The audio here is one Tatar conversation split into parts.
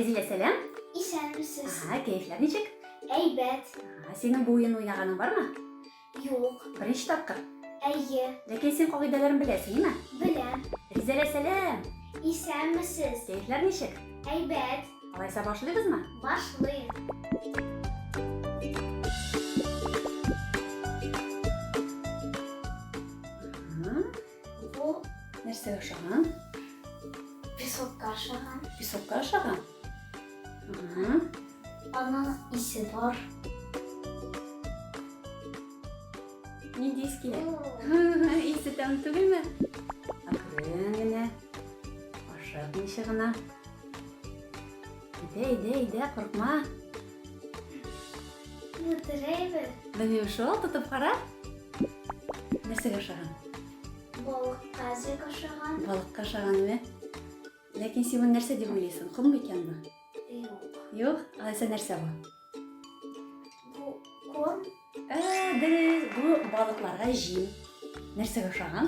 Рәзилә, сәлам. Исәнмесез. Ага, кәефләр ничек? Әйбәт. Ага, синең бу уен уйнаганың бармы? Юк. Беренче тапкыр. Әйе. Ләкин син кагыйдәләрен беләсең, име? Беләм. Ризәлә, сәлам. Исәнмесез. Кәефләр ничек? Әйбәт. Алайса башлыйбызмы? Башлыйк. Бу нәрсәгә ошаган? Песокка ошаган. Песокка ошаган? Ага. Аның исе бар. Нинди ис килә? Исе тәмле түгелме? Әкрен генә. Ашыкмыйча гына. Әйдә, әйдә, әйдә, куркма. Бу тере Белмим шул, тотып кара. Нәрсәгә ошаган? Балыкка зек ошаган. Балыкка ошаган, ме? Ләкин син моны нәрсә дип уйлыйсың? Ком микән бу? Юк. Юк? Алайса нәрсә бу? Бу корм. Ә, дөрес, бу балыкларга җим. Нәрсәгә ошаган?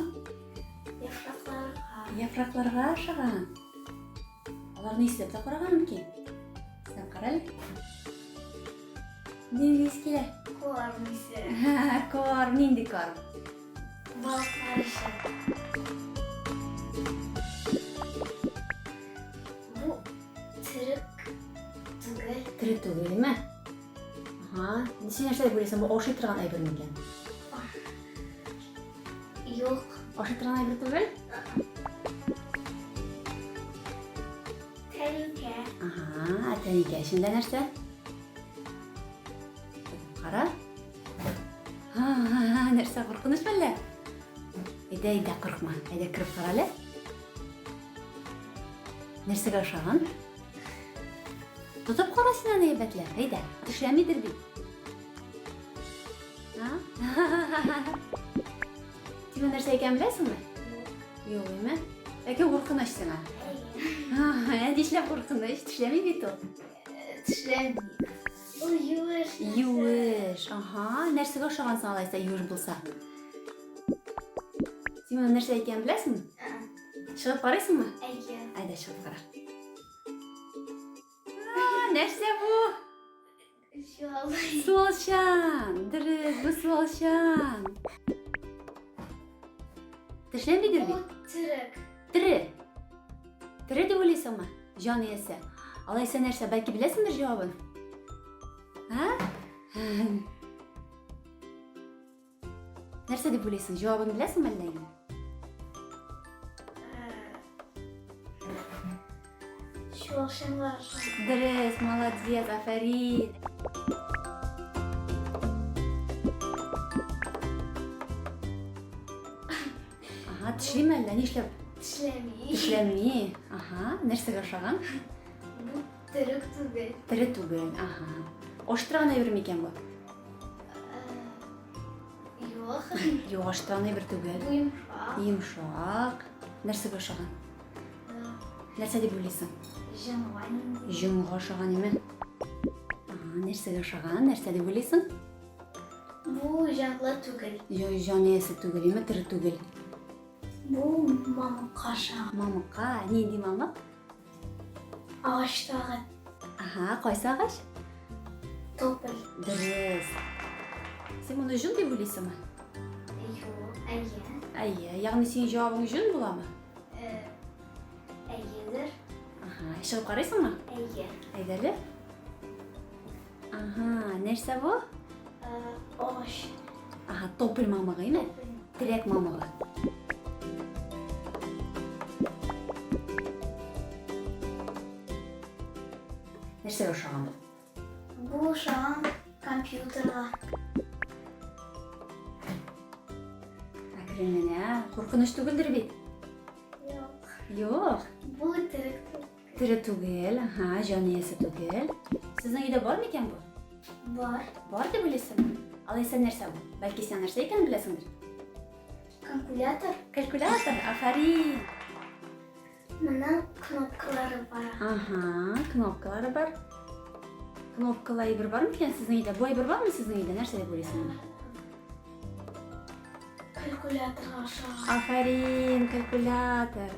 Яфракларга. Яфракларга ошаган. Аларны исләп тә карарга мөмкин. Син кара әле. Нинди ис килә? Корм исе. Корм, нинди корм? Балыклар өчен. Бу терек түгел. Тере түгелме? Ага. Син нәрсә дип уйлыйсың, бу ашый торган әйбер микән? Юк. Ашый торган әйбер түгел? Тәлинкә. Ага, тәлинкә эчендә нәрсә? Кара. Ага, нәрсә куркыныч мәллә? Әйдә, әйдә, куркма. Әйдә, кереп кара әле. Нәрсәгә ошаган? Тотып кара син аны әйбәтләп. Әйдә, тешләмидер бит. Син нәрсә икәнен беләсеңме? Юк, име? Ләкин куркыныч сиңа. Ә нишләп куркыныч? Тешләми бит ул. Тешләми. Ул юеш. Юеш. Ага, нәрсәгә ошаган соң алайса юеш булса? Син моның нәрсә икәнен беләсеңме? Чыгып карыйсыңмы? Әйе. Әйдә, чыгып кара. Нәрсә бу? Суалчан! Дөрес, бу суалчан. Тешләмидер бит? Бу терек. Тере. Тере дип уйлыйсыңмы? Җан иясе. Алайса нәрсә, бәлки беләсеңдер җавабын? А? Нәрсә дип уйлыйсың? Җавабын беләсеңме әллә инде? Чуалчанга ошаган. Дөрес, молодец, афәрин. Ага, тешлиме әллә? Нишләп? Тешләми. Тешләми. Ага, нәрсәгә ошаган? Бу терек түгел. Тере түгел, ага. Оштырган әйбер микән бу? Юк. Юк, аштан әйбер түгел. Бу йомшак. Йомшак. Нәрсәгә ошаган? Нәрсә дип уйлыйсың? Җонга нинди? Җонга ошаган име? Нәрсәгә ошаган? Нәрсә дип уйлыйсың? Бу җанлы түгел. Җан иясе түгел, име? Тере түгел. Бу мамыкка ошаган. Мамыкка? Нинди мамык? Агачтагы. Ага, кайсы агач? Тополь. Дөрес. Син моны җон дип уйлыйсыңмы? Юк, әйе. Әйе, ягъни синең җавабың җон буламы? Э, әйедер. Ага, чыгып карыйсыңмы? Әйе. Әйдә әле. Ага, нәрсә бу? Э, агач. Ага, тополь мамыгы, әйме? Терәк мамыгы. Нәрсәгә ошаган бу? Бу ошаган компьютерга. Әкрен генә, куркыныч түгелдер бит? Юк. Юк. Бу терек түгел. Тере түгел, ага, җан иясе түгел. Сезнең өйдә бар микән бу? Бар. Бар дип уйлыйсыңмы? Алайса нәрсә бу? Бәлки син нәрсә икәнен беләсеңдер? Калькулятор. Калькулятор, афәрин. Моның кнопкалары бар. Ага, кнопкалары бар. Кнопкалы әйбер бар микән сезнең өйдә? Бу әйбер бармы сезнең өйдә? Нәрсә дип уйлыйсың моны? Калькуляторга ошаган. Афәрин, калькулятор.